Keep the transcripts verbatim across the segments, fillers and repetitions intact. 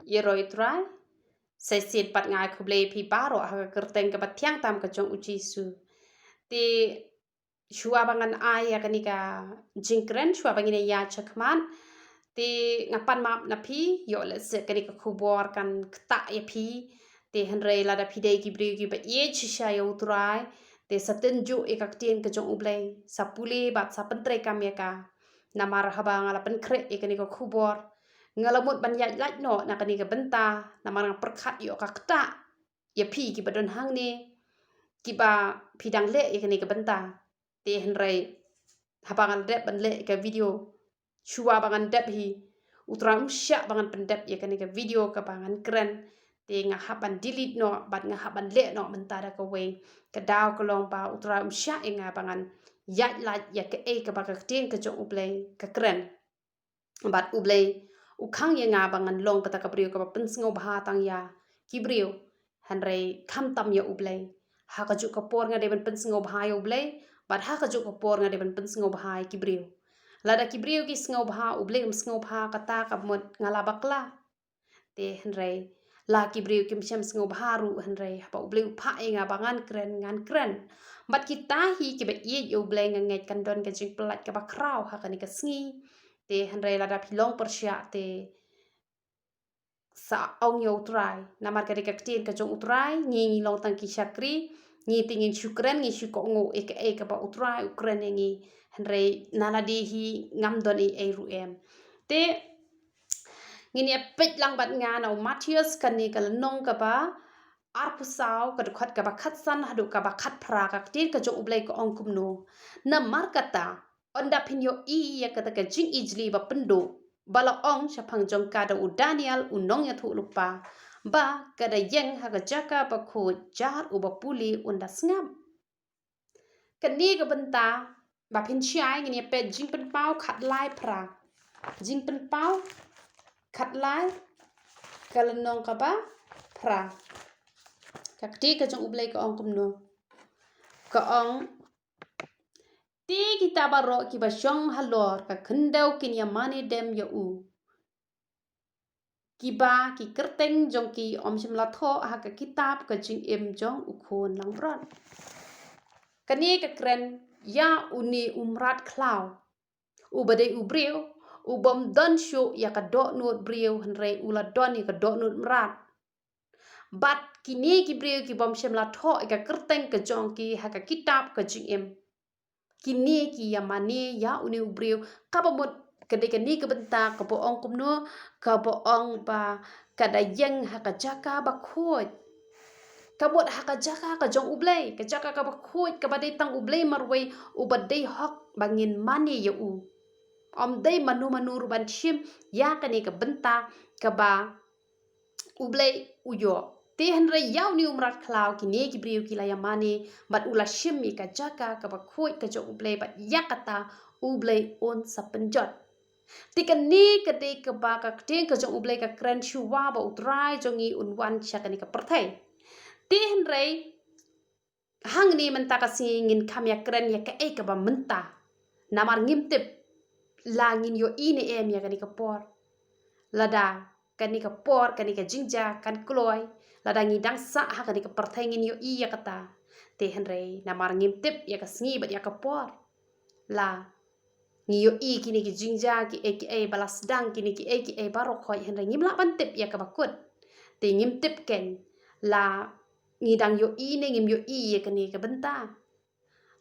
ïaroh ïa u Trai. Sa shisien pat nga ai khublei ïa phi baroh ha ka kyrteng kaba thiang tam ka jong u Jisu. Te shuwa ba ngan ai ïa kane ka jingkren, shuwa ba ngin ïa ïaid shakhmat, te nga pan map na phi, ïoh lehse kane ka khubor kan ktah ïa phi. Te hynrei lada phi dei ki briew kiba ïeit shisha ïa u Trai, te sa tynjuh ïa ka ktien ka jong U Blei, sa pule bad sa pyntreikam ïa ka. Namar haba nga la pynkhreh ïa kane ka khubor, nga la mut ban ïaid lait noh na kane ka bynta, namar nga pyrkhat ïoh ka ktah ïa phi kiba don hangne, kiba phi dang leh ïa kane ka bynta. Te hynrei haba nga la dep ban leh ïa ka video, shuwa ba ngan dep hi, u Trai um shah ba ngan pyndep ïa kane ka video kaba ngan kren. Te nga hap ban delete noh bad nga hap ban leh noh mynta da kawei. Ka daw ka long ba u Trai um shah ïa nga ba ngan ïaid lait ïa kaei kaba ka ktien ka jong U Blei ka kren. Bad U Blei u khang ïa nga ba ngan long kata ka briew kaba pynsngewbha tang ïa ki briew, hynrei khamtam ïa U Blei. Ha kajuh ka por nga dei ban pynsngewbha ïa U Blei, bad ha kajuh ka por nga dei ban pynsngewbha ïa ki briew. Lada ki briew ki sngewbha, U Blei um sngewbha, kata ka mut nga la bakla. Te hynrei la ki briew kim shym sngewbha ruh, hynrei haba U Blei u phah ïa nga ba ngan kren, ngan kren. Bad kita hi kiba ïeit ïa U Blei, nga ngeit kan don ka jingpyllait kaba khraw ha kane ka sngi. Te hynrei lada phi long pyrshah, te sa ong ïa u Trai, namar ka dei ka ktien ka jong u Trai. Ngi ngi long tang ki shakri, ngi te ngin shu kren, ngi shu kohnguh ïa kaei kaba u Trai u kren ïa ngi. Hynrei na lade hi ngam don ei ei ruh em. Te ngin ïa peit lang bad nga na u Mathaios kane ka lynnong kaba arphew saw, ka dkhot kaba khatsan haduh kaba khatphra. Ka ktien ka jong U Blei ka ong kumno: Namar kata, ynda phin ïohi ïa kata ka jingijli ba pynduh, ba la ong shaphang jong ka da u Daniel u nongïathuhlypa, ba ka da ïeng ha ka jaka bakhuid, jar uba pule un da sngap. Kane ka bynta ba phin shai, ngin ïa peit Jingpynpaw khatlai phra. Jingpynpaw khatlai, ka lynnong kaba phra. Ka ktien ka jong U Blei ka ong kumno? Ka ong: Te kita baroh kiba shong halor ka khyndew kin ïa mane dem ïa u, kiba ki kyrteng jong ki ym shym la thoh ha ka kitab ka jingim jong U Khun langbrot. Kane ka kren ïa une u mrad khlaw, uba dei u briew u bym don shuh ïa ka dohnud briew, hynrei u la don ïa ka dohnud mrad. Bad kine ki briew ki bym shym la thoh ïa ka kyrteng ka jong ki ha ka kitab ka jingim, kine ki ïa mane ïa une u briew. Kaba mut ka dei kane ka bynta kaba ong kumno? Kaba ong ba ka da ïeng ha ka jaka bakhuid. Ka mut ha ka jaka ka jong U Blei, ka jaka kaba khuid, kaba dei tang U Blei marwei uba dei hok ba ngin mane ïa u. Ym dei mano mano ruh ban shim ïa kane ka bynta kaba U Blei u ïoh. Te hynrei ïa une u mrad khlaw kine ki briew ki la ïa mane, bad u la shim ïa ka jaka kaba khuid ka jong U Blei, bad ïa kata U Blei un sa pynjot. Te kane ka dei kaba ka ktien ka jong U Blei ka kren shuwa ba u Trai jong ngi un wan sha kane ka pyrthei. Te hynrei hangne mynta ka sngi ngin kham ïa kren ïa kaei kaba mynta. Namar ngim tip la ngin ïohi ne em ïa kane ka por. Lada kane ka por, kane ka jingjia kan kloi, lada ngi dang sah ha kane ka pyrthei, ngin ïohi ïa kata. Te hynrei namar ngim tip ïa ka sngi bad ïa ka por, la ngi ïohi kine ki jingjia, kiei kiei ba la sdang, kine kiei kiei baroh khoit, hynrei ngim lah ban tip ïa kaba kut. Te ngim tip keiñ la ngi dang ïohi ne ngim ïohi ïa kane ka bynta.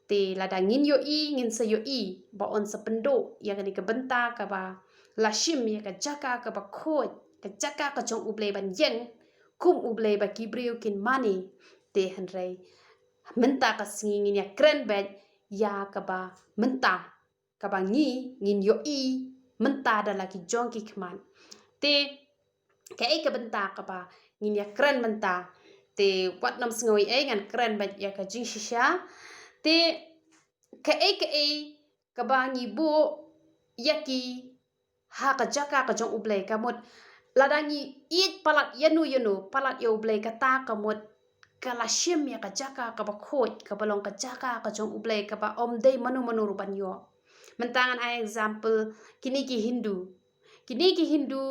Te lada ngin ïohi, ngin sa ïohi ba un sa pynduh ïa kane ka bynta kaba la shim ïa ka jaka kaba khuid, ka jaka ka jong U Blei ban ïeng kum U Blei ba ki briew kin mane. Te hynrei mynta ka sngi ngin ïa kren beit ïa kaba mynta, kaba ngi ngin ïohi mynta da la ki jong ki khmat. Te kaei ka bynta kaba ngin ïa kren mynta? Te wat nym sngew ei ei, ngan kren beit ïa ka jingshisha. Te kaei kaei kaba ngi buh ïa ki ha ka jaka ka jong U Blei, ka mut lada ngi ïeit palat ïano ïano palat ïa U Blei, kata ka mut ka la shim ïa ka jaka kaba khuid, kaba long ka jaka ka jong U Blei, kaba ym dei mano mano ruh ban ïoh. Mynta ngan ai example, kine ki Hindu. Kine ki Hindu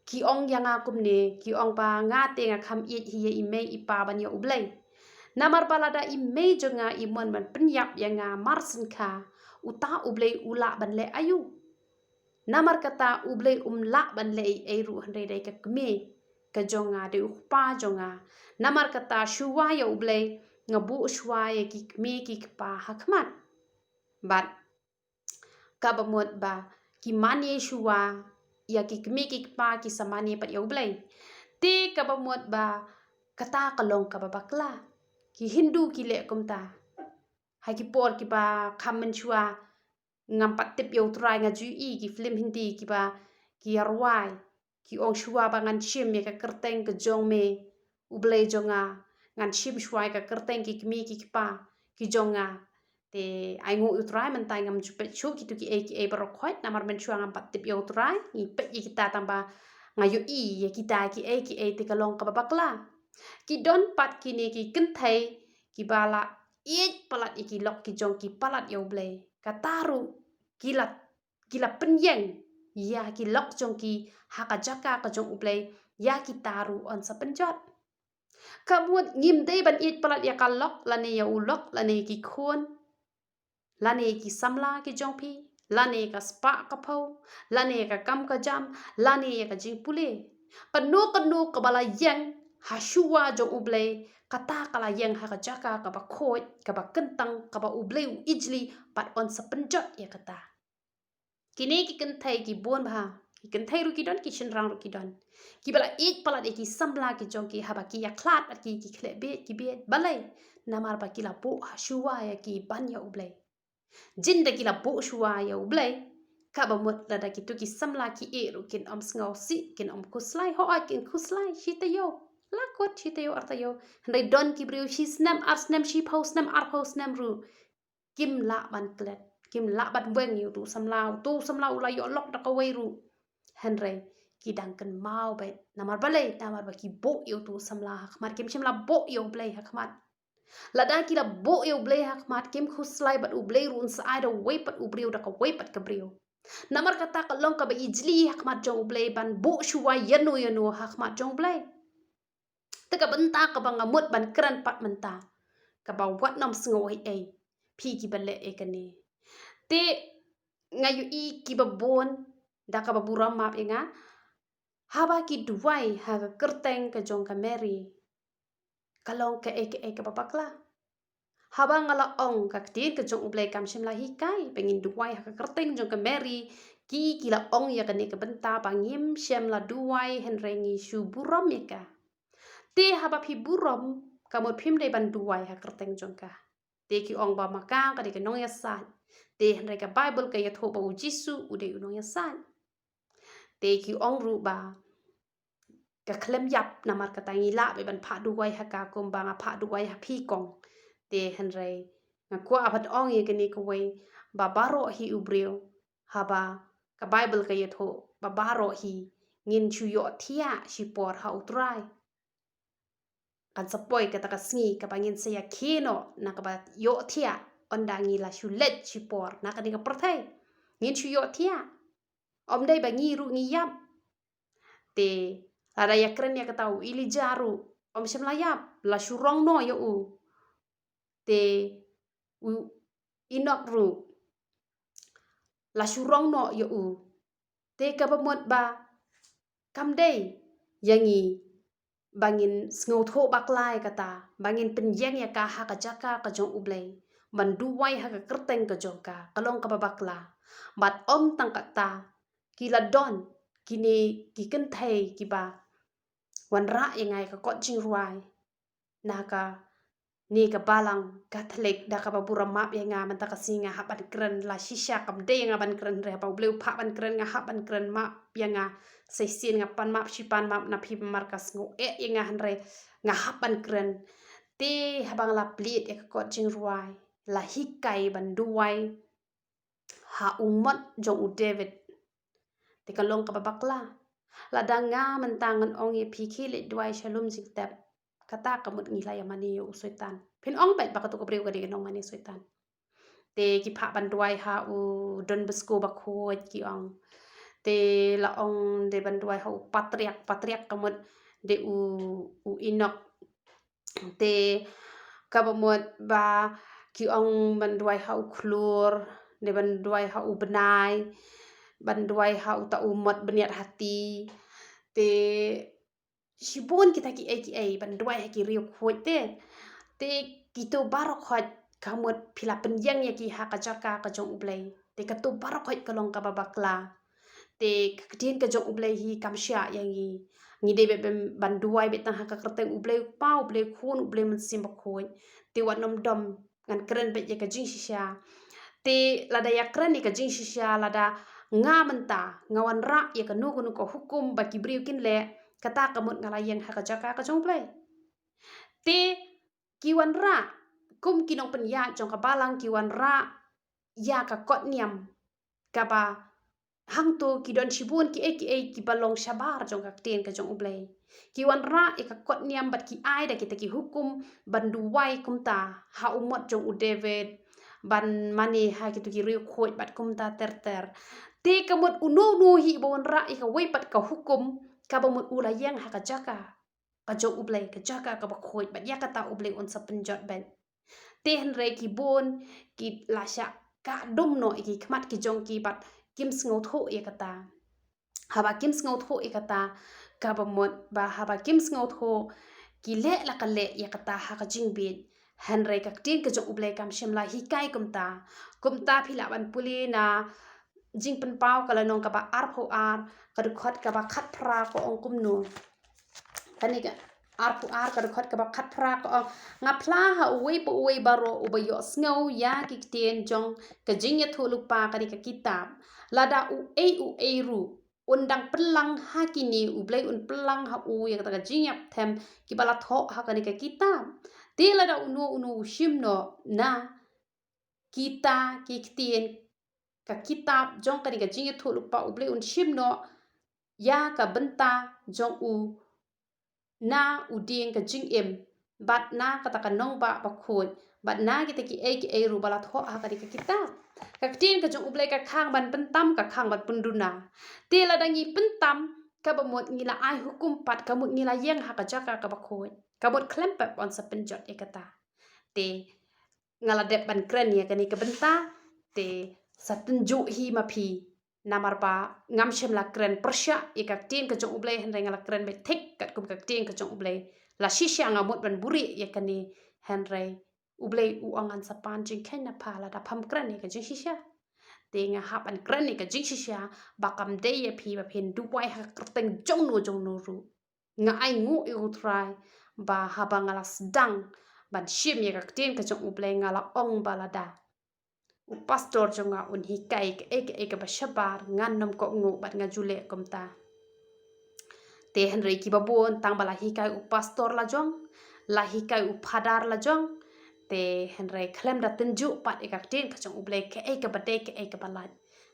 ki ong ïa nga kumne, ki ong ba nga te nga kham ïeit hi ïa i mei i pa ban ïa U Blei. Namar ba lada i mei jong nga i mon ban pynïap ïa nga mar sngewkha, uta U Blei u lah ban leh aïu? Namar kata U Blei um lah ban leh ei ei ruh hynrei dei ka kmie ka jong nga, dei u kpa jong nga. Namar kata shuwa ïa U Blei nga buh shuwa ïa ki kmie ki kpa ha khmat. Bad kaba mut ba ki mane shuwa ïa ki kmie ki kpa ki sa mane pat ïa U Blei. Te kaba mut ba kata ka long kaba bakla. Ki Hindu ki leh kumta. Ha ki por kiba kham mynshuwa ngam pat tip ïa U Trai, nga ju ïohi ki film Hindi kiba ki ïa rwai, ki ong shuwa ba ngan shim ïa ka kyrteng ka jong me U Blei jong nga, ngan shim shuwa ïa ka kyrteng ki kmie ki kpa ki jong nga. Te ai nguh ïa U Trai mynta ngam ju peit shuh kito kiei kiei baroh khoit namar mynshuwa ngam pat tip ïa U Trai, ngi peit ïa kita tang ba nga ïohi ïa kita kiei kiei, te ka long kaba bakla. Ki don pat kine ki kynthei kiba la ïeit palat ïa ki lok ki jong ki palat ïa U Blei. Kata ruh ki la, ki la pynïeng ïa ki lok jong ki ha ka jaka ka jong U Blei, ïa kita ruh yn sa pynjot. Ka mut ngim dei ban ïeit palat ïa ka lok lane ïa u lok lane ïa ki khun lane ïa ki samla ki jong phi lane ïa ka spah ka phew lane ïa ka kam ka jam lane ïa ka jingpule. Kano kano kaba la ïeng ha shuwa jong U Blei, kata ka la ïeng ha ka jaka kaba khuid, kaba kyntang, kaba U Blei u ijli bad yn sa pynjot ïa kata. Kine ki kynthei ki bun bha, ki kynthei ruh ki don, ki shynrang ruh ki don, kiba la ïeit palat ïa ki samla ki jong ki haba ki ïa khlad bad ki, ki khleh bieit ki bieit. Balei? Namar ba ki la buh ha shuwa ïa ki ban ïa U Blei. Jin da ki la buh shuwa ïa U Blei, kaba mut lada kito ki samla ki ïeh ruh kin ym sngewsih, kin ym khuslai, hooid kin khuslai, shi taïew la kut, shi taïew ar taïew. Hynrei don ki briew shi snem, ar snem, shi phew snem, ar phew snem ruh kim lah ban klet, kim lah ban weng ïa uto u samla, uto u samla u la ïoh lok da kawei ruh. Hynrei ki dang kynmaw beit, namar balei? Namar ba ki buh ïa uto u samla ha khmat, kim shym la buh ïa U Blei ha khmat. Lada ki la buh ïa U Blei ha khmat, kim khuslai bad U Blei ruh un sa ai da uwei pat u briew, da kawei pat ka briew. Namar kata ka long kaba ijli ha khmat jong U Blei ban buh shuwa ïano ïano ha khmat jong U Blei. Te ka bynta kaba nga mut ban kren pat mynta, kaba wat nym sngew ei ei phi kiba leh ïa kane. Te nga ïohi kiba bun da kaba burom map ïa nga, haba ki duwai ha ka kyrteng ka jong ka Mary, ka long kaei kaei kaba bakla. Haba nga la ong, ka ktien ka jong U Blei kam shym la hikai ba ngin duwai ha ka kyrteng jong ka Mary. Ki, ki la ong ïa kane ka bynta ba ngim shym la duwai hynrei ngi shu burom ïa ka. Te haba phi burom, ka mut phim dei ban duwai ha ka kyrteng jong ka. Te ki ong ba ma ka ka dei ka nongïasaid. Te hynrei ka Baibl ka ïathuh ba U Jisu u dei u nongïasaid. Te ki ong ruh ba ka khlem ïap, namar kata ngi lah beit ban phah duwai ha ka kumba nga phah duwai ha phi kong. Te hynrei nga kwah ban ong ïa kane kawei, ba baroh hi u briew, haba ka Baibl ka ïathuh ba baroh hi ngin shu ïohthiah shipor ha U Trai. Kan sa poi kata ka sngi kaba ngin sa ïakhih noh na kaba ïohthiah, ynda ngi la shu leit shipor na kane ka pyrthei. Ngin shu ïohthiah. Ym dei ba ngi ruh ngi ïap. Te lada ïakren ïa kata, u Elijah ruh ym shym la ïap, la shu rong noh ïa u. Te u Enok ruh la shu rong noh ïa u. Te kaba mut ba kam dei ïa ngi ba ngin sngewthuh bakla ïa kata, ba ngin pynïeng ïa ka ha ka jaka ka jong U Blei, ban duwai ha ka kyrteng ka jong ka, ka long kaba bakla. Bad ym tang kata, ki la don kine ki kynthei kiba wanrah ïa nga ïa ka kot jingrwai na kane ka balang Katholik, da kaba burom map ïa nga mynta ka sngi nga hap ban kren, la shisha kam dei ïa nga ban kren, hynrei haba U Blei u phah ban kren nga hap ban kren, map ïa nga. Sa shisien nga pan map, shi pan map na phi namar ka sngew eh ïa nga, hynrei nga hap ban kren. Te haba nga la plie ïa ka kot jingrwai, la hikai ban duwai ha u mot jong u David. Te ka long kaba bakla. Lada nga mynta ngan ong ïa phi khie leit duwai sha lum jingtep, kata ka mut ngi la ïa mane ïa u Soitan. Phin ong beit ba kato ka briew ka dei ka nongmane Soitan. Te ki phah ban duwai ha u Don Bosco Bakhuid, ki ong. Te la ong dei ban duwai ha u patriarch, patriarch ka mut dei u, u Enok. Te kaba mut ba ki ong ban duwai ha u khlur, dei ban duwai ha u bnai, ban duwai ha uta u mot bniat hati. Te shibun kita kiei kiei ban duwai ha ki riewkhuid te. Te kito baroh khoit ka mut phi la pynïeng ïa ki ha ka jaka ka jong U Blei. Te kato baroh khoit ka long kaba bakla. Te ka ktien ka jong U Blei hi kam shah ïa ngi. Ngi dei beit ban, ban duwai beit tang ha ka kyrteng U Blei U Kpa, U Blei U Khun, U Blei Mynsiem Bakhuid. Te wat nym dom, ngan kren beit ïa ka jingshisha. Te lada ïa kren ïa ka jingshisha, lada nga mynta nga wanrah ïa kano kano ka hukum ba ki briew kin leh, kata ka mut nga la ïeng ha ka jaka ka jong U Blei. Te ki wanrah, kum ki nongpynïaid jong ka balang ki wanrah ïa ka kot niam kaba hangto ki don shibun kiei kiei kiba long shabar jong ka ktien ka jong U Blei. Ki wanrah ïa ka kot niam bad ki ai da kita ki hukum ban duwai kumta ha u mot jong u David, ban mane ha kito ki riewkhuid bad kumta ter ter. Te ka mut uno uno hi ba wanrah ïa kawei pat ka hukum kaba mut u la ïeng ha ka jaka ka jong U Blei, ka jaka kaba khuid, bad ïa kata U Blei un sa pynjot beit. Te hynrei ki bun ki la shah kah dum noh ïa ki khmat ki jong ki bad kim sngewthuh ïa kata. Haba kim sngewthuh ïa kata, kaba mut ba haba kim sngewthuh, ki leh la ka leh ïa kata ha ka jingbieit. Hynrei ka ktien ka jong U Blei kam shym la hikai kumta. Kumta phi lah ban pule na Jingpynpaw ka lynnong kaba arphew ar, ka dkhot kaba khatphra ka ong kumno. Kane ka arphew ar ka dkhot kaba khatphra ka ong, nga phla ha uwei pa uwei baroh uba ïohsngew ïa ki ktien jong ka jingïathuhlypa kane ka kitab. Lada uei uei ruh un dang pynlang ha kine, U Blei un pynlang ha u ïa kata ka jingïapthem kiba la thoh ha kane ka kitab. Te lada uno uno u shim noh na kita ki ktien ka kitab jong kane ka jingïathuhlypa, U Blei un shim noh ïa ka bynta jong u na u dieng ka jingim, bad na kata ka nongbah bakhuid, bad na kita kiei kiei ruh ba la thoh ha kane ka kitab. Ka ktien ka jong U Blei ka khang ban pyntam, ka khang ban pynduna. Te lada ngi pyntam, kaba mut ngi la ai hukum pat, ka mut ngi la ïeng ha ka jaka kaba khuid. Ka mut khlem pep un sa pynjot ïa kata. Te nga la dep ban kren ïa kane ka bynta, te sa tynjuh hi ma phi. Namar ba ngam shym la kren pyrshah ïa ka ktien ka jong U Blei, hynrei nga la kren beit thik katkum ka ktien ka jong U Blei. La shisha nga mut ban buhrieh ïa kane, hynrei U Blei u ong ngan sa pan jingkheiñ na pha lada pham kren ïa ka jingshisha. Te nga hap ban kren ïa ka jingshisha ba kam dei ïa phi ba phin duwai ha ka kyrteng jong no jong no ruh. Nga ainguh ïa U Trai ba haba nga la sdang ban shim ïa ka ktien ka jong U Blei, nga la ong ba lada u pastor jong nga un hikai kaei kaei kaba shabar, ngan nym kohnguh bad nga ju leh kumta. Te hynrei kiba bun tang ba la hikai u pastor la jong, la hikai u phadar la jong, te hynrei khlem da tynjuh pat ïa ka ktien ka jong U Blei kaei kaba dei kaei kaba lait.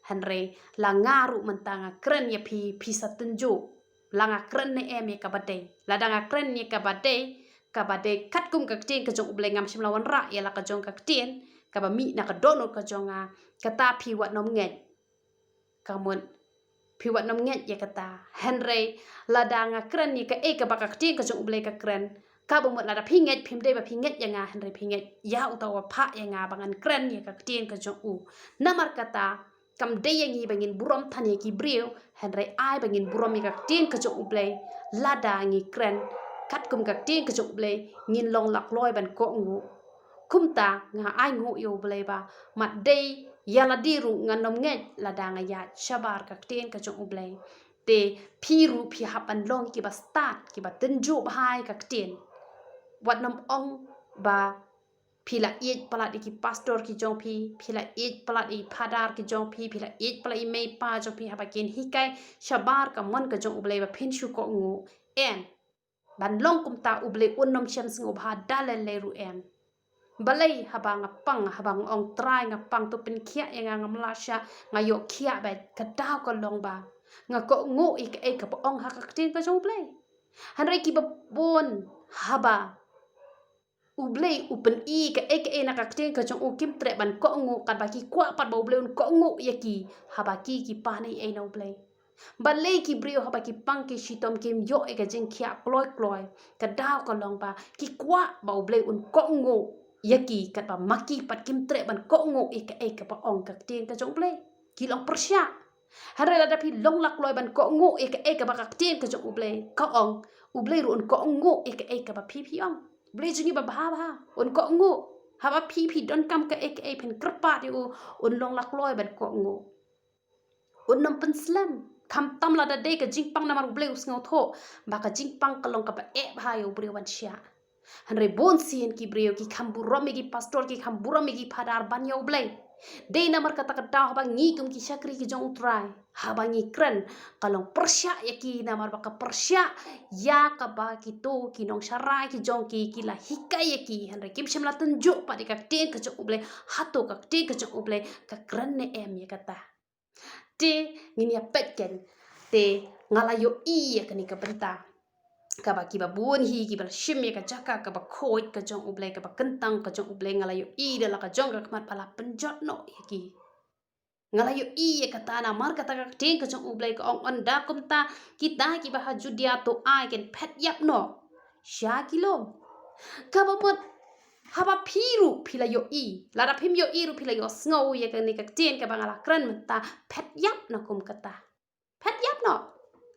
Hynrei la nga ruh mynta nga kren ïa phi, phi sa tynjuh. La nga kren ne em ïa kaba dei. Lada nga kren ïa kaba dei, kaba dei katkum ka ktien ka jong U Blei, ngam shym la wanrah ïa la ka jong ka ktien kaba mih na ka dohnud ka jong nga, kata phi wat nym ngeit. Ka mut phi wat nym ngeit ïa kata. Hynrei lada nga kren ïa kaei kaba ka ktien ka jong U Blei ka kren, kaba mut lada phi ngeit, phim dei ba phi ngeit ïa nga, hynrei phi ngeit ïa uta uba phah ïa nga ba ngan kren ïa ka ktien ka jong u. Namar kata, kam dei ïa ngi ba ngin burom than ïa ki briew, hynrei ai ba ngin burom ïa ka ktien ka jong U Blei. Lada ngi kren katkum ka ktien ka jong U Blei, ngin long lakloi ban kohnguh. Kumta nga ainguh ïa U Blei ba mat dei ïa lade ruh ngan nym ngeit lada nga ïaid shabar ka ktien ka jong U Blei. Te phi ruh phi hap ban long kiba stad, kiba tynjuh bha ïa ka ktien. Wat nym ong ba phi la ïeit palat ïa ki pastor ki jong phi, phi la ïeit palat ïa ki phadar ki jong phi, phi la ïeit palat ïa i mei i pa jong phi haba kin hikai shabar ka mon ka jong U Blei ba phin shu kohnguh. Em. Ban long kumta U Blei un nym shem sngewbha da lei lei ruh em. Balei haba nga pang, haba nga ong Trai nga pang, to pynkhiah ïa nga, ngam lah shah, nga ïoh khiah beit, ka daw ka long ba nga kohnguh ïa kaei kaba ong ha ka ktien ka jong U Blei. Hynrei kiba bun haba U Blei u pyni kaei kaei na ka ktien ka jong u kim treh ban kohnguh, katba ki kwah pat ba U Blei un kohnguh ïa ki, haba ki ki pan ei ei na U Blei. Balei ki briew haba ki pang ki shitom kim ïoh ïa ka jingkhiah kloi kloi? Ka daw ka long ba ki kwah ba U Blei un kohnguh ïa ki, katba ma ki pat kim treh ban kohnguh ïa kaei kaba ong ka ktien ka jong U Blei. Ki long pyrshah. Hynrei lada phi long la kloi ban kohnguh ïa kaei kaba ka ktien ka jong U Blei ka ong, U Blei ruh un kohnguh ïa kaei kaba phi phi ong. U Blei jong ngi ba bha bha, un kohnguh. Haba phi phi donkam kaei kaei, phin kyrpad ïa u, un long la kloi ban kohnguh. Un nym pynslem, khamtam lada dei ka jingpang, namar U Blei u sngewthuh ba ka jingpang ka long kaba eh bha ïa u briew ban shah. Hynrei bun sien ki briew ki kham burom ïa ki pastor, ki kham burom ïa ki phadar ban ïa U Blei. Dei namar kata ka daw haba ngi kum ki shakri ki jong U Trai, haba ngi kren, ka long pyrshah ïa ki, namar ba ka pyrshah ïa kaba kito ki nongsharai ki jong ki ki la hikai ïa ki. Hynrei kim shym la tynjuh pat ïa ka ktien ka jong U Blei. Hato ka ktien ka jong U Blei ka kren ne em ïa kata? Te ngin ïa peit kein. Te nga la ïohi ïa kane ka bynta, kaba kiba bun hi kiba la shim ïa ka jaka kaba khuid ka jong U Blei, kaba kyntang ka jong U Blei, nga la ïohi da la ka jong ka khmat ba la pynjot noh ïa ki. Nga la ïohi ïa kata, namar kata ka ktien ka jong U Blei ka ong, ynda kumta kita kiba ha Judia to ai kin phet ïap noh sha ki lum. Kaba mut haba phi ruh phi la ïohi, lada phim ïohi ruh phi la ïohsngew ïa kane ka ktien kaba nga la kren mynta, phet ïap noh kum kata. Phet ïap noh.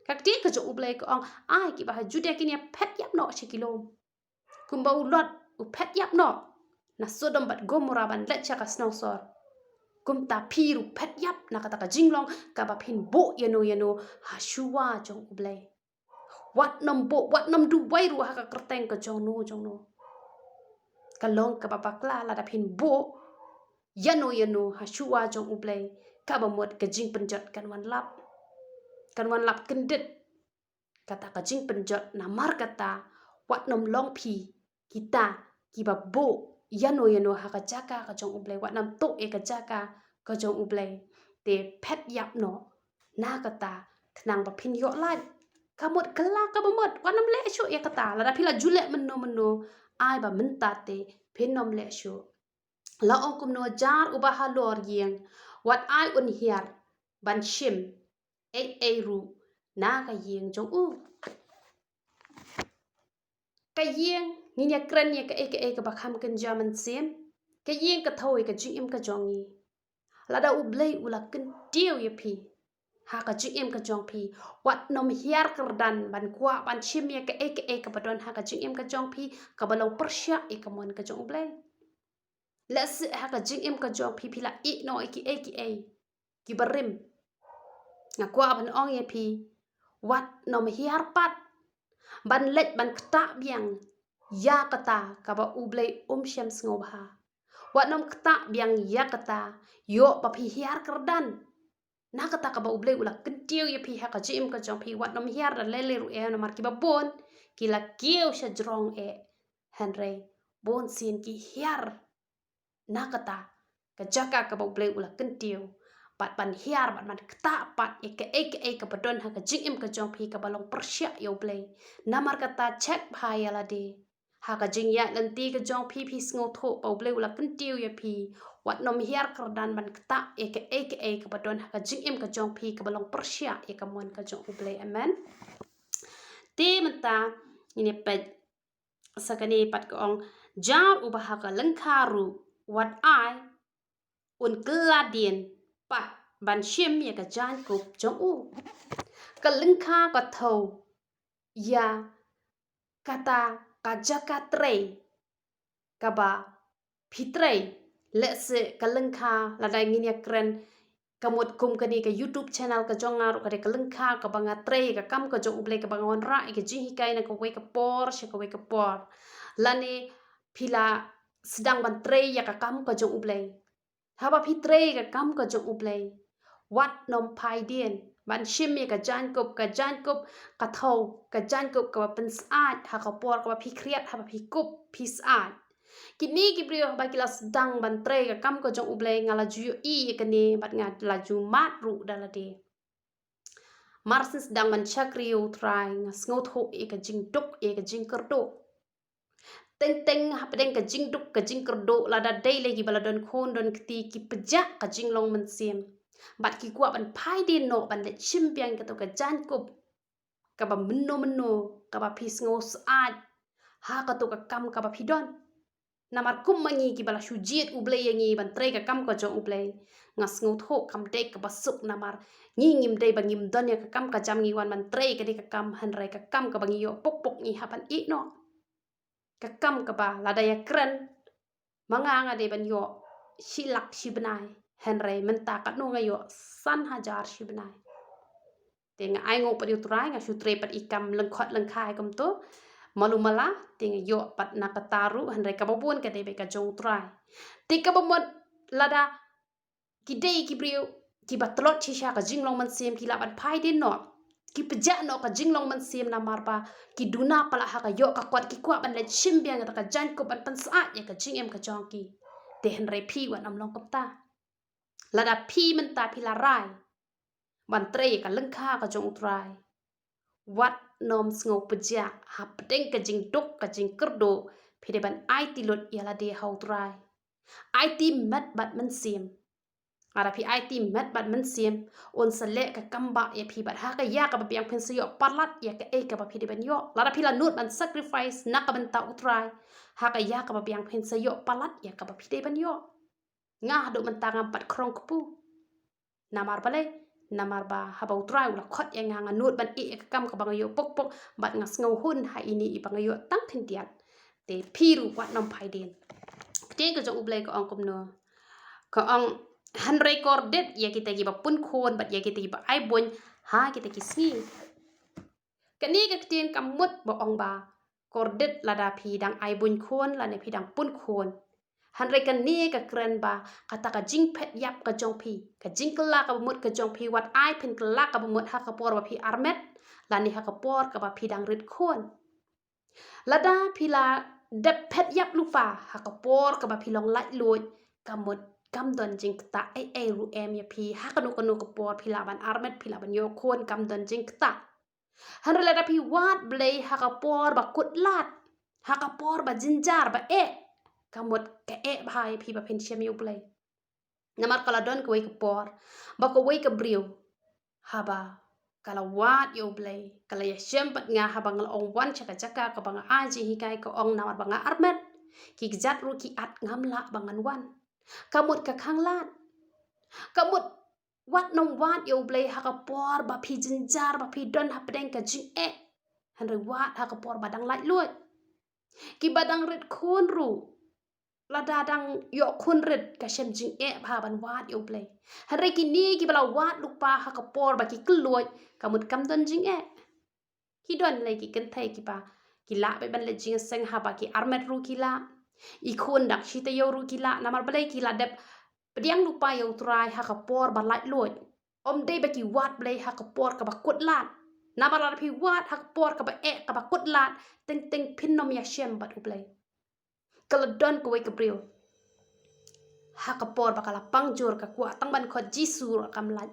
Ka ktien ka jong U Blei ka ong, ai kiba ha Judia kin ïa phet ïap noh sha ki lum. Kumba u Lot u phet ïap noh na Sodom bad Gomora ban leit sha ka snongsor, kumta phi ruh phet ïap na kata ka jinglong kaba phin buh ïano ïano ha shuwa jong U Blei. Wat nym buh, wat nym duwai ruh ha ka kyrteng ka jong no jong no. Ka long kaba bakla lada phin buh ïano ïano ha shuwa jong U Blei, kaba mut ka jingpynjot kan wan lap, kan wan lap kyndit kata ka jingpynjot. Namar kata wat nym long phi kita kiba buh ïano ïano ha ka jaka ka jong U Blei, wat nym tuh ïa ka jaka ka jong U Blei. Te phet ïap noh na kata, khnang ba phin ïoh lait. Ka mut kylla kaba mut, wat nym leh shuh ïa kata. Lada phi la ju leh mynno mynno, ai ba mynta te phin nym leh shuh. La ong kumno, jar uba halor ïing, wat ai un hiar ban shim ei ei ruh na ka ïing jong u. Ka ïing, ngin ïa kren ïa kaei kaei kaba kham kynja mynsiem. Ka ïing ka thew ïa ka jingim ka jong ngi. Lada U Blei u la kyntiew ïa phi ha ka jingim ka jong phi, wat nym hiar kyrdan ban kwah ban shim ïa kaei kaei kaba don ha ka jingim ka jong phi kaba long pyrshah ïa ka mon ka jong U Blei. Lehse ha ka jingim ka jong phi phi la ïeh noh ïa kiei kiei kiba rim. Nga kwah ban ong ïa phi, wat nym hiar pat ban leit ban ktah biang ïa kata kaba U Blei um shym sngewbha. Wat nym ktah biang ïa kata, ïoh ba phi hiar kyrdan na kata kaba U Blei u la kyntiew ïa phi ha ka jingim ka jong phi. Wat nym hiar da lei lei ruh eh, namar kiba bun ki la kiew sha jrong eh, hynrei bun sien ki hiar na kata ka jaka kaba U Blei u la kyntiew, bad ban hiar bad ban ktah pat ïa kaei kaei kaba don ha ka jingim ka jong phi kaba long pyrshah ïa U Blei. Namar kata, check bha ïa lade ha ka jingïaid lynti ka jong phi. Phi sngewthuh ba U Blei u la kyntiew ïa phi, wat nym hiar kyrdan ban ktah ïa kaei kaei kaba don ha ka jingim ka jong phi kaba long pyrshah ïa ka mon ka jong U Blei. Amen. Te mynta ngin ïa peit sa kane pat, ka ong, jar uba ha ka lyngkha ruh wat ai un kylla dien pat ban shim ïa ka jaiñkup jong u. Ka lyngkha ka thew ïa kata ka jaka trei kaba phi trei. Lehse ka lyngkha, lada ngin ïa kren, ka mut kum kane ka YouTube channel ka jong nga ruh ka dei ka lyngkha kaba nga trei ïa ka kam ka jong U Blei, kaba nga wanrah ïa ka jinghikai na kawei ka por sha kawei ka por. Lane phi la sdang ban trei ïa ka kam ka jong U Blei. Haba phi trei ïa ka kam ka jong U Blei, wat nym phai dien ban shim ïa ka jaiñkup. Ka jaiñkup ka thew, ka jaiñkup kaba pynsyaid ha ka por kaba phi khriat, haba phi kup phi syaid. Kine ki briew haba ki la sdang ban trei ka kam ka jong U Blei, nga la ju ïohi ïa kane bad nga la ju mad ruh da lade. Mar shu sdang ban shakri ïa U Trai, nga sngewthuh ïa ka jingduk, ïa ka jingkyrduh. Teng teng hapdeng ka jingduk ka jingkyrduh, lada dei lei kiba la don khun don kti, ki pjah ka jinglong mynsiem. Bad ki kwah ban phai dien noh ban leit shim biang kato ka jaiñkup kaba mynno mynno, kaba phi sngew syaid ha kato ka kam kaba phi don. Namar kum ma ngi kiba la shu jied U Blei ïa ngi ban trei ka kam ka jong U Blei, nga sngewthuh kam dei kaba suk namar ngi ngim dei ba ngim don ïa ka kam ka jam, ngi wan ban trei kane ka kam, hynrei ka kam kaba ngi ïoh puk puk ngi hap ban ïeh noh. Ka kam kaba lada ïa kren ma nga, nga dei ban ïoh shi lak shi bnai, hynrei mynta katno nga ïoh? San hajar shi bnai. Te nga ai nguh pat ïa U Trai, nga shu trei pat i kam lyngkhot lyngkhai kumto, malu mala, te nga ïoh pat na kata ruh, hynrei kaba bun ka dei beit ka jong U Trai. Te kaba mut lada ki dei ki briew kiba tlot shisha ka jinglong mynsiem, ki lah ban phai dien noh, ki pjah noh ka jinglong mynsiem namar ba ki duna palat ha ka ïoh ka kot, ki kwah ban leit shim biang ïa ka jaiñkup ban pynsyaid ïa ka jingim ka jong ki. Te hynrei phi wat nym long kumta. Lada phi mynta phi la rai ban trei ïa ka lyngkha ka jong U Trai, wat nym sngew pjah hapdeng ka jingduk ka jingkyrduh, phi dei ban aiti lut ïa lade ha U Trai. Aiti met bad mynsiem. Lada phi aiti met bad mynsiem, un sa leh ka kam bah ïa phi, bad ha ka ïa kaba biang phin sa ïoh palat ïa kaei kaba phi dei ban ïoh. Lada phi la nud ban sacrifice na ka bynta U Trai, ha ka ïa kaba biang phin sa ïoh palat ïa kaba phi dei ban ïoh. Nga haduh mynta ngam pat khrong kpu. Namar balei? Namar ba haba U Trai u la khot ïa nga, nga nud ban ïeh ïa ka kam kaba nga ïoh puk puk, bad nga sngew hun ha ine iba nga ïoh tang khyndiat. Te phi ruh wat nym phai dien. Ktien ka jong U Blei ka ong kumno? Ka ong, hynrei kordit ïa kita kiba pun khun bad ïa kita kiba ai buiñ ha kita ki sngi. Kane ka ktien kam mut ba ong ba kordit lada phi dang ai buiñ khun lane phi dang pun khun. Hynrei kane ka kren ba kata ka jingphet ïap ka jong phi, ka jingkylla kaba mut ka jong phi, wat ai phin kylla kaba mut ha ka por ba phi armet lane ha ka por kaba phi dang rit khun. Lada phi la dep phet ïap lypa ha ka por kaba phi long laitluid, ka mut kam don jingktah ei ei ruh em ïa phi. Ha kano kano ka por phi lah ban armet, phi lah ban ïoh khun, kam don jingktah. Hynrei lada phi wad Blei ha ka por ba kut lad, ha ka por ba jynjar ba eh, ka mut ka eh bha ïa phi ba phin shem ïa U Blei. Namar ka la don kawei ka por ba kawei ka briew, haba ka la wad ïa U Blei, ka la ïashem bad nga, haba nga la ong wan sha ka jaka kaba nga ai jinghikai, ka ong namar ba nga armet, ki kjat ruh ki at, ngam lah ba ngan wan. Ka mut ka khanglad. Ka mut wat nym wad ïa U Blei ha ka por ba phi jynjar, ba phi don hapdeng ka jingeh. Hynrei wad ha ka por ba dang laitluid. Kiba dang rit khun ruh, lada dang ïoh khun rit, ka shem jingeh bha ban wad ïa U Blei. Hynrei kine kiba la wad lypa ha ka por ba ki kylluid, ka mut kam don jingeh. Ki don lei ki kynthei kiba ki lah beit ban leit jingïaseng haba ki armet ruh ki lah. I khun dang shi taïew ruh ki lah, namar balei? Ki la dep pdiang lypa ïa U Trai ha ka por ba laitluid. Ym dei ba ki wad Blei ha ka por kaba kut lad. Namar lada phi wad ha ka por kaba eh, kaba kut lad, teng teng phin nym ïashem bad U Blei. Ka la don kawei ka briew, ha ka por ba ka la pang jur, ka kwah tang ban khot Jisu ruh kam lait.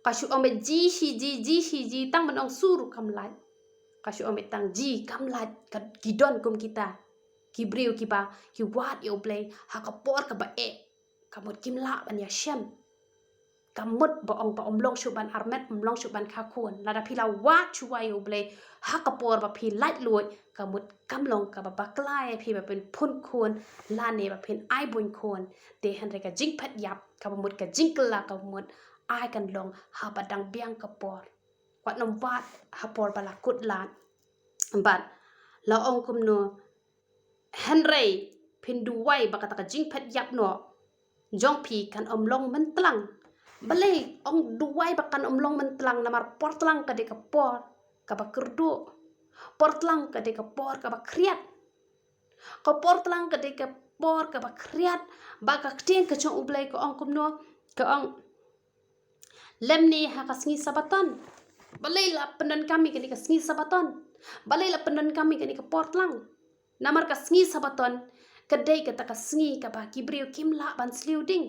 Ka shu ong beit, "Ji hi ji, ji hi ji," tang ban ong Su ruh kam lait. Ka shu ong beit tang, "Ji, kam lait." Ka, ki don kum kita ki briew kiba ki wad ïa U Blei ha ka por kaba eh, ka mut kim lah ban ïashem. Ka mut ba ong ba ym long shuh ban armet, ym long shuh ban kha khun. Lada phi la wad shuwa ïa U Blei ha ka por ba phi laitluid, ka mut kam long kaba bakla ïa phi ba phin pun khun lane ba phin ai buiñ khun. Te hynrei ka jingphet ïap, kaba mut ka jingkylla, kaba mut ai kan long haba dang biang ka por. Wat nym wad ha por ba la kut lad. Bad la ong kumno? Hynrei phin duwai ba kata ka jingphet ïap noh jong phi kan ym long myntlang. Balei ong duwai ba kan ym long myntlang? Namar por tlang ka dei ka por kaba kyrduh. Por tlang ka dei ka por kaba khriat. Ka por tlang ka dei ka por kaba khriat. Ba ka ktien ka jong U Blei ka ong kumno? Ka ong, lymne ha ka sngi Sabaton. Balei la pyndonkam ïa kane ka sngi Sabaton? Balei la pyndonkam ïa kane ka por tlang? Namar ka sngi Sabaton ka dei kata ka sngi kaba ki briew kim lah ban sliu ding.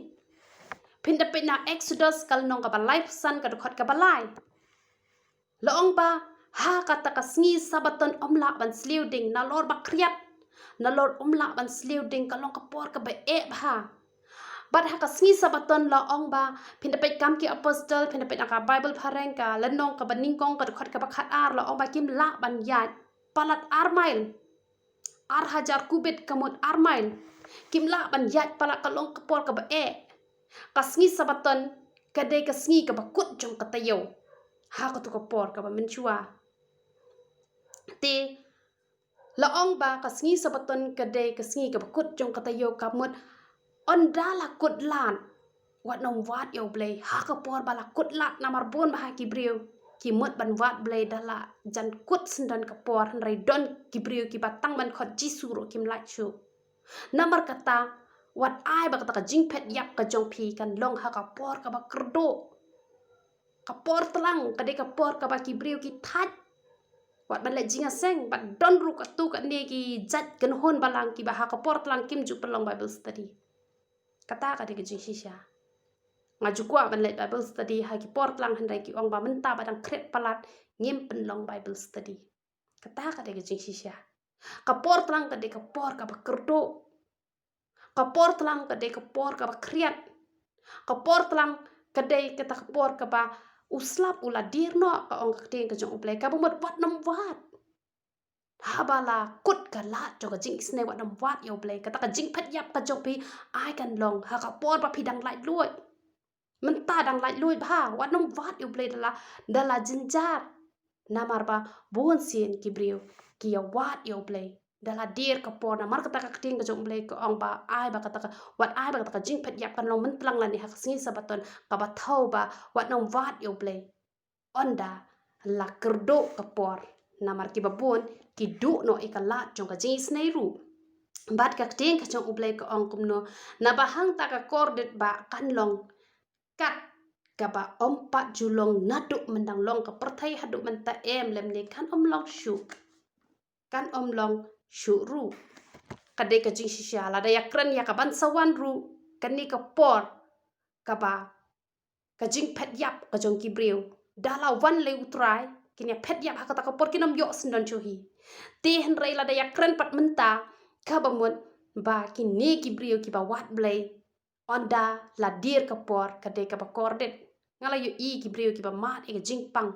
Phin da peit na Exodus ka lynnong kaba laiphew san, ka dkhot kaba lai. La ong ba ha kata ka sngi Sabaton ym lah ban sliu ding, nalor ba khriat, nalor ym lah ban sliu ding, ka long ka por kaba eh bha. Bad ha ka sngi Sabaton la ong ba, phin da peit Kam ki Apostol, phin da peit na ka Baibl phareng ka lynnong kaba nyngkong ka dkhot kaba khat ar, la ong ba kim lah ban ïaid palat ar mail. Ar hajar kubit ka mut ar mail. Kim lah ban ïaid palat, ka long ka por kaba eh. Ka sngi Sabaton ka dei ka sngi kaba kut jong ka taïew. Ha katu ka por kaba mynshuwa. Te la ong ba ka sngi Sabaton ka dei ka sngi kaba kut jong ka taïew, ka mut ynda la kut lad, wat nym wad ïa U Blei ha ka por ba la kut lad, namar bun bah ki briew ki mut ban wad Blei da la jan kut syndon ka por, hynrei don ki briew kiba tang ban khot Jisu ruh kim lait shuh. Namar kata, wat ai ba kata ka jingphet ïap ka jong phi kan long ha ka por kaba kyrduh. Ka por tlang ka dei ka por kaba ki briew ki thait. Wat ban leh jingïaseng, bad don ruh katto katne ki jait kynhun balang kiba ha ka por tlang kim ju pynlong Bible study. Kata ka dei ka jingshisha. Nga ju kwah ban leh Bible study ha ki por tlang, hynrei ki ong ba mynta ba dang khriat palat ngim pynlong Bible study. Kata ka dei ka jingshisha. Ka por tlang ka dei ka por kaba kyrduh. Ka por tlang ka dei ka por kaba khriat. Ka por tlang ka dei kata ka por kaba u slap u la dier noh, ka ong ka ktien ka jong U Blei, kaba mut wat nym wad. Haba la kut ka lad jong ka jingisynei, wat nym wad ïa U Blei. Kata ka jingphet ïap ka jong phi ai kan long ha ka por ba phi dang laitluid. Mynta dang laitluid bha, wat nym wad ïa U Blei da la, da la jynjar. Namar ba bun sien ki briew ki ïa wad ïa U Blei da la dier ka por. Namar kata ka ktien ka jong U Blei ka ong ba ai ba kata ka, wat ai ba kata ka jingphet ïap kan long myntlang lane ha ka sngi Sabaton, kaba thew ba wat nym wad ïa U Blei. Ynda la kyrduh ka por, namar kiba bun ki duh noh ïa ka lad jong ka jingisynei ruh. Bad ka ktien ka jong U Blei ka ong kumno, naba hangta ka kordit ba kan long kat kaba ym pat ju long naduh myndang long ka pyrthei haduh mynta, em lymne kan ym long shuh. Kan ym long shuh ruh. Ka dei ka jingshisha, lada ïakren ïa ka ban sa wan ruh, kane ka por kaba ka jingphet ïap ka jong ki briew da la wan lei U Trai, kin ïa phet ïap ha kata ka por, kin ym ïoh syndon shuh hi. Te hynrei lada ïakren pat mynta, kaba mut ba kine ki briew kiba wad Blei, ynda la dier ka por ka dei kaba kordit. Nga la ïohi ki briew kiba mad ïa ka jingpang.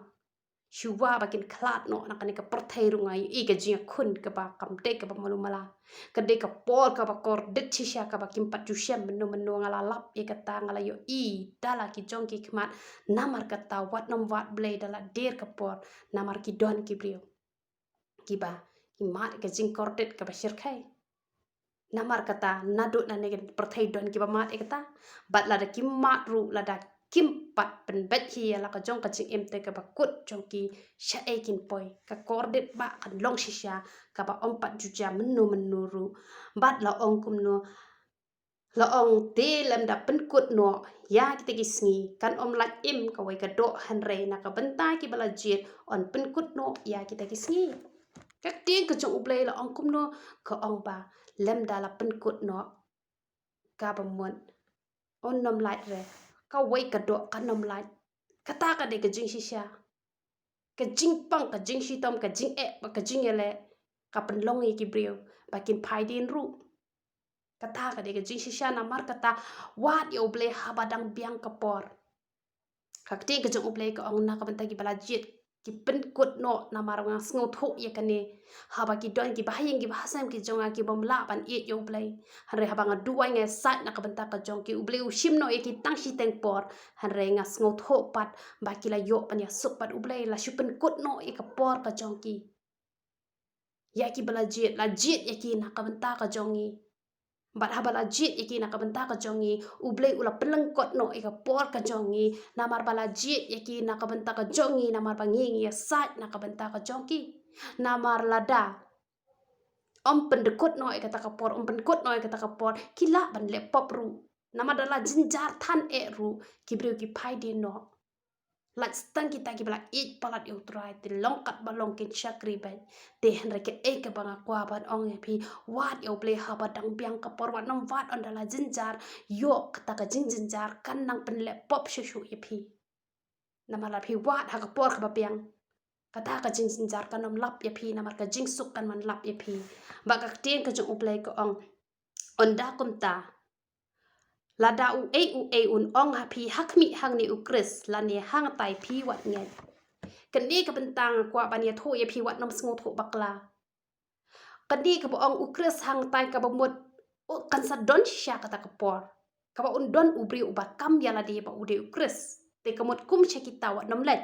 Shuwa ba kin khlad noh na kane ka pyrthei ruh nga ïohi ka jingïakhun kaba kam dei kaba malu mala. Ka dei ka por kaba kordit shisha kaba kim pat ju shem mynno mynno, nga la lap ïa kata, nga la ïohi da la ki jong ki khmat. Namar kata wat nym wad Blei da la dier ka por, namar ki don ki briew kiba ki mad ïa ka jingkordit kaba shyrkhei. Namar kata naduh nangne ka pyrthei don kiba mad ïa kata. Bad lada kim mad ruh, lada kim pat pynbeit hi ïa la ka jong ka jingim, te kaba kut jong ki shaei kin poi. Ka kordit ba kan long shisha kaba ym pat ju jia mynno mynno ruh. Bad la ong kumno, la ong te lymda pynkut noh ïa kita ki sngi, kan ym lait im kawei ka doh, hynrei na ka bynta kiba la jied yn pynkut noh ïa kita ki sngi. Ka ktien ka jong U Blei la ong kumno, ka ong ba lymda la pynkut noh, kaba mut un ym lait re, kawei ka doh kan ym lait. Kata ka dei ka jingshisha. Ka jingpang, ka jingshitom, ka jingeh bad ka jingïaleh ka pynlong ïa ki briew ba kin phai dien ruh. Kata ka dei ka jingshisha. Namar kata wad ïa U Blei haba dang biang ka por. Ka ktien ka jong U Blei ka ong na ka bynta kiba la jied ki pynkut noh, namar nga sngewthuh ïa kane. Haba ki don kiba ha ïing kiba ha sem ki jong nga ki bym lah ban ïeit ïa U Blei, hynrei haba nga duwai nga ïasaid na ka bynta ka jong ki, U Blei u shim noh ïa ki tang shiteng por. Hynrei nga sngewthuh pat ba ki la ïoh ban ïasuk bad U Blei, la shu pynkut noh ïa ka por ka jong ki. Ïa kiba la jied, la jied ïa ki na ka bynta ka jong ngi. Bad haba la jied ïa ki na ka bynta ka jong ngi, U Blei u la pynlyngkot noh ïa ka por ka jong ngi. Namar ba la jied ïa ki na ka bynta ka jong ngi, namar ba ngi ngi ïasaid na ka bynta ka jong ki. Namar lada ym pynkut noh ïa kata ka por, ym pynkut noh ïa kata ka por, ki lah ban leh pop ruh. Namar da la jynjar than eh ruh, ki briew ki phai dien noh. Lait tang kita kiba la ïeit palat ïa U Trai, te long katba long kin shakri beit. Te hynrei kaei kaba nga kwah ban ong ïa phi, wad ïa U Blei haba dang biang ka por, wat nym wad ynda la jynjar. Ïoh kata ka jingjynjar kan nang pynleh pop shuh shuh ïa phi. Namar la phi wad ha ka por kaba biang, kata ka jingjynjar kan ym lap ïa phi, namar ka jingsuk kan wan lap ïa phi. Bad ka ktien ka jong U Blei ka ong, ynda kumta Lada u ei u ei un ong ha phi ha khmih hangne u Khrist lane hangtai phi wat ngeit. Kane ka bynta nga kwah ban ïathuh ïa phi wat nym sngewthuh bakla. Kane kaba ong u Khrist hangtai kaba mut u kan sa don shisha kata ka por. Kaba un don u briew uba kam ïa lade ba u dei u Khrist. Te ka mut kum sha kita wat nym leit.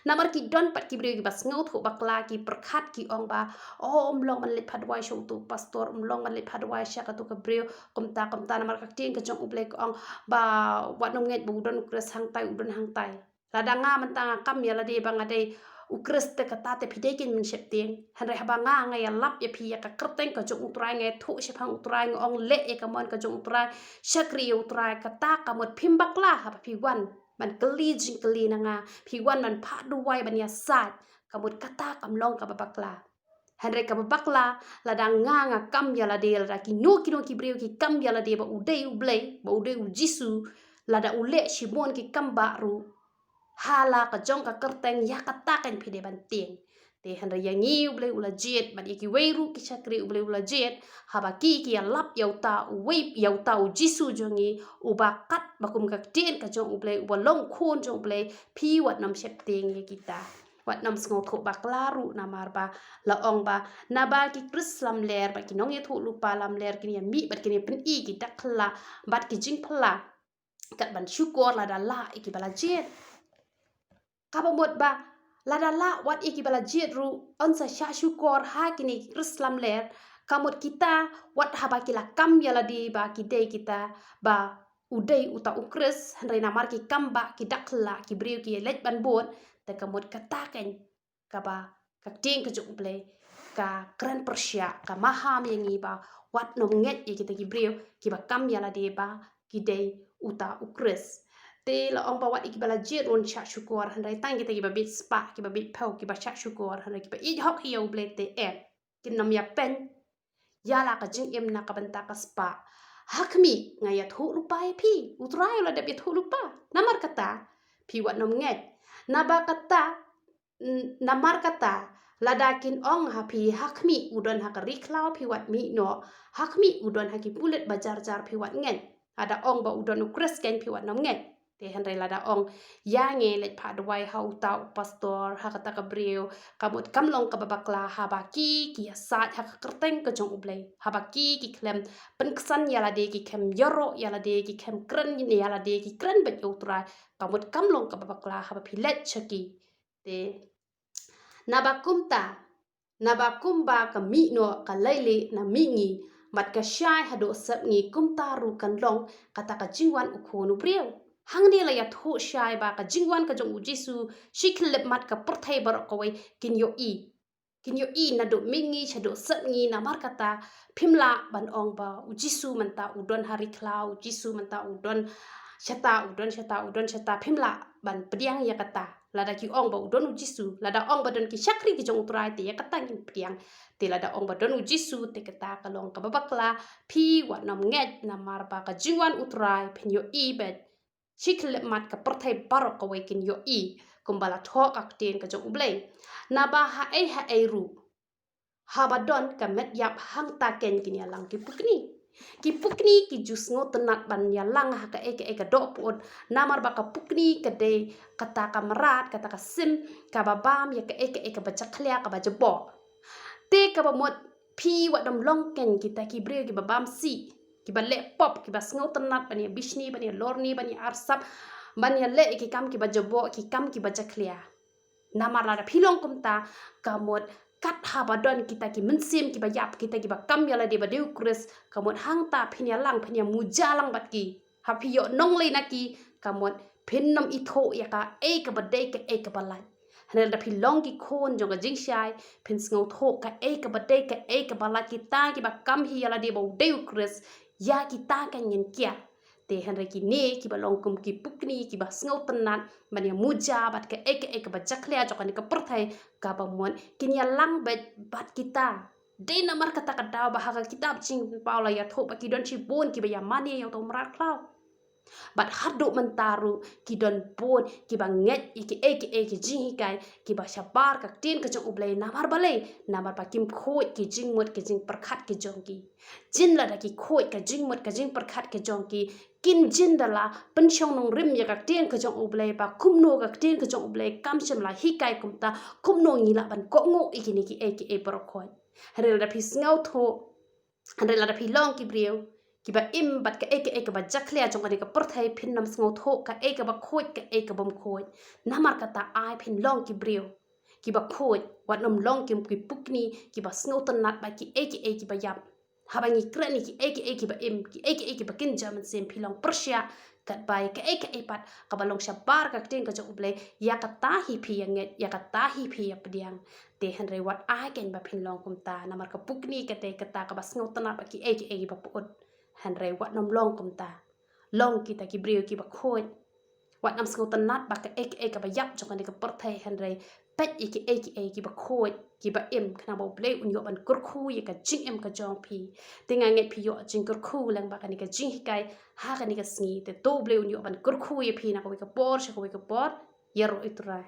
Namar ki don pat ki briew kiba sngewthuh bakla ki pyrkhat ki ong ba, oh, um long ban leit phadwai sha utu pastor, um long ban leit phadwai sha katu ka briew, kumta kumta namar ka ktien ka jong u Blei ka ong ba wat nym ngeit ba u don u Khrist hangtai u don hangtai. Lada nga mynta nga kam ïa lade ba nga dei u Khrist te kata te phi dei kein ban sheptieng. Hynrei haba nga nga ïalap ïa phi ïa ka kyrteng ka jong u Trai, nga ïathuh shaphang u Trai, nga ong leh ïa ka mon ka jong u Trai, shakri ïa u Trai, kata ka mut phim bakla haba phi wan ban kylli jingkylli na nga, phi wan ban phah duwai ban ïasaid, ka mut kata kam long kaba bakla. Hynrei kaba bakla lada nga nga kam ïa lade, lada kino kino ki briew ki kam ïa lade ba u dei u Blei, ba u dei u Jisu, lada u leh shibun ki kam ba ruh ha la ka jong ka kyrteng, ïa kata kein phi dei ban tieng. Te hynrei ïa ngi u Blei u la jied bad ïa kiwei ruh ki shakri u Blei u la jied, haba ki ki ïalap ïa uta uwei, ïa uta u Jisu jong ngi, uba kat ba kum ka ktien ka jong u Blei, uba long khun jong u Blei, phi wat nym sheptieng ïa kita. Wat nym sngewthuh bakla ruh namar ba la ong ba naba ki Khrist lamler bad ki nongïathuh lypa lamler kin ïa mih bad kin ïa pyni ki dak khyllah bad ki jingphylla. Kat ban shukor lada lah ïa kiba la jied. Kaba mut ba lada lah wat ïa kiba la jied ruh yn sa shah shukor ha kine ki Khrist lamler. Ka mut kita wat haba ki la kam ïa lade ba ki dei kita ba u dei uta u Khrist, hynrei namar ki kam ba ki dak khyllah ki briew ki leit ban bud, te ka mut kata kein kaba ka ktien ka jong u Blei ka kren pyrshah, ka maham ïa ngi ba wat nym ngeit ïa kita ki briew kiba kam ïa lade ba ki dei uta u Khrist. Te la ong ba wat ïa kiba la jied ruh yn shah shukor, hynrei tang kita kiba bit spah, kiba bit phew, kiba shah shukor, hynrei kiba ïeit hok ïa u Blei te em, kin nym ïa pyn ïa la ka jingim na ka bynta ka spah. Ha khmih nga ïathuh lypa ïa phi, u Trai u la dep ïathuh lypa. Namar kata phi wat nym ngeit. Naba kata, n-, namar kata lada kin ong ha phi ha khmih u don ha ka ri khlaw, phi wat mih noh. Ha khmih u don ha ki pulit ba jar jar, phi wat ngeit. Lada ong ba u don u Khrist kein phi wat nym ngeit. Te hynrei lada ong ïa ngi leit phah duwai ha uta u pastor, ha kata ka briew, ka mut kam long kaba bakla haba ki ki ïasaid ha ka kyrteng ka jong u Blei, haba ki ki khlem pynksan ïa lade, ki khlem ïaroh ïa lade, ki khlem kren ïa lade, ki kren beit ïa u Trai, ka mut kam long kaba bakla haba phi leit sha ki. Te naba kumta, naba kumba ka mih noh ka lei lieh na mihngi, bad ka shai haduh sepngi, kumta ruh kan long kata ka jingwan u Khun u briew. Hangne la ïathuh shai ba ka jingwan ka jong u Jisu shi khyllipmat ka pyrthei baroh kawei kin ïohi. Kin ïohi naduh mihngi shaduh sepngi, namar kata phim lah ban ong ba u Jisu mynta u don ha ri khlaw, u Jisu mynta u don shata, u don shata, u don shata, phim lah ban pdiang ïa kata. Lada ki ong ba u don u Jisu, lada ong ba don ki shakri ki jong u Trai, te ïa kata ngin pdiang. Te lada ong ba don u Jisu, te kata ka long kaba bakla, phi wat nym ngeit namar ba ka jingwan u Trai phin ïohi beit. Shi khyllipmat ka pyrthei baroh kawei kin ïohi, kumba la thoh ka ktien ka jong u Blei. Naba ha ei ha ei ruh, haba don ka met ïap, hangta kein kin ïalang ki pukni. Ki pukni ki ju sngewtynnat ban ïalang ha kaei kaei ka doh pyut, namar ba ka pukni ka dei kata ka mrad, kata ka sim kaba bam ïa kaei kaei kaba jakhlia, kaba jaboh. Te kaba mut phi wat nym long kein kita ki briew kiba bam sih, kiba leh pop, kiba sngewtynnat ban ïa bishni, ban ïa lorni, ban ïa arsap, ban ïa leh ïa ki kam kiba jaboh, ki kam kiba jakhlia. Namar lada phi long kumta, ka mut kat haba don kita ki mynsiem kiba ïap, kita kiba kam ïa lade ba dei u Khrist, ka mut hangta phin ïalang, phin ïa muja lang bad ki. Haba phi ïoh nonglei na ki, ka mut phin nym ithuh ïa kaei kaba dei, kaei kaba lait. Hynrei lada phi long ki khun jong ka jingshai, phin sngewthuh kaei kaba dei, kaei kaba lait, kita kiba kam hi ïa lade ba u dei u Khrist, ïa kita kein ngin kiar. Te hynrei kine kiba long kum ki pukni, kiba sngewtynnat ban ïa muja bad kaei kaei kaba jakhlia jong kane ka pyrthei, kaba mut kin ïalang beit bad kita. Dei namar kata ka daw ba ha ka kitab Jingpynpaw la ïathuh ba ki don shibun kiba ïa mane ïa uta u mrad khlaw. Bad haduh mynta ruh ki don bun kiba ngeit ïa kiei kiei ki jinghikai kiba shabar ka ktien ka jong U Blei, namar balei? Namar ba kim khuid ki jingmut ki jingpyrkhat ki jong ki. Jin lada ki khuid ka jingmut ka jingpyrkhat ki jong ki, kin jin da la pynshong nongrim ïa ka ktien ka jong U Blei, ba kumno ka ktien ka jong U Blei kam shym la hikai kumta, kumno ngi lah ban kohnguh ïa kine kiei kiei baroh khoit. Hynrei lada phi sngewthuh, hynrei lada phi long ki briew kiba im bad kaei kaei kaba jakhlia jong kane ka pyrthei, phin nym sngewthuh kaei kaba khuid kaei kabym khuid. Namar kata ai phin long ki briew kiba khuid, wat nym long ki, ki pukni kiba sngewtynnat bad kiei kiei kiba ïap. Haba ngi kren ïa kiei kiei kiba im, kiei kiei kiba kynja mynsiem, phi long pyrshah katba ïa kaei kaei pat kaba long shabar ka ktien ka jong U Blei, ïa kata hi phi ïa ngeit, ïa kata hi phi ïa pdiang. Te hynrei wat ai kein ba phin long kumta, namar ka pukni ka dei kata kaba sngewtynnat bad kiei kiei kiba pyut. Hynrei wat nym long kumta. Long kita ki briew kiba khuid. Wat nym sngewtynnat bad kaei kaei kaba ïap jong kane ka pyrthei, hynrei peit ïa kiei kiei kiba khuid, kiba im, khnang ba U Blei un ïoh ban kyrkhu ïa ka jingim ka jong phi. Te nga ngeit phi ïoh jingkyrkhu lang bad kane ka jinghikai ha kane ka sngi. Te to U Blei un ïoh ban kyrkhu ïa phi na kawei ka por sha kawei ka por. Ïaroh ïa U Trai.